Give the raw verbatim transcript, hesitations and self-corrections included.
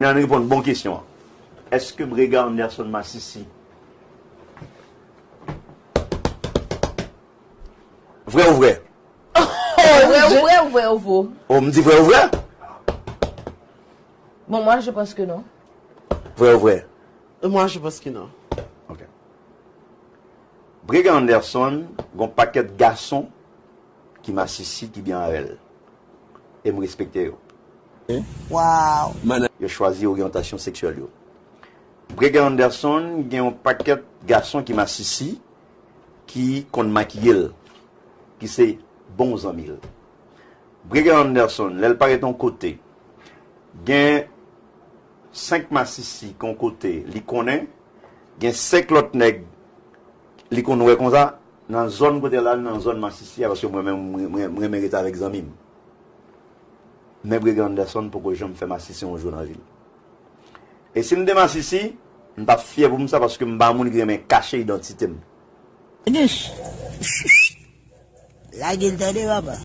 Nan reponn bon kesyon an. Èske Brega Anderson masisi? Vrè ou vrè? Vrè ou vrè ou vrè ou vo? O, m di vrè ou vrè? Bon, moi, je pense que non. Vrè ou vrè? Moi, je pense que non. Ok. Brega Anderson, gon pakèt gason ki masisi, ki byen avè l. E m respekte yo. Wow. Yo chwazi oryantasyon seksyèl yo. Brega Anderson gen yon pakèt gason ki masisi, ki konn makiye l, ki se bon zanmi l. Brega Anderson, lè l parèt yon kote, gen senk masisi ki yon kote li konnen, gen senk lòt nèg li konn wè konsa, nan zòn kote l al, nan zòn masisi a, paske mwen menm, mwen, mwen, mwen renmen rete avèk zanmi m. Men Brega Anderson poko janm fè masisi yon jou nan vi l. E si m te masisi, m t ap fyè pou m sa, paske m pa moun ki renmen kache idantite m. Lage l tande, papa.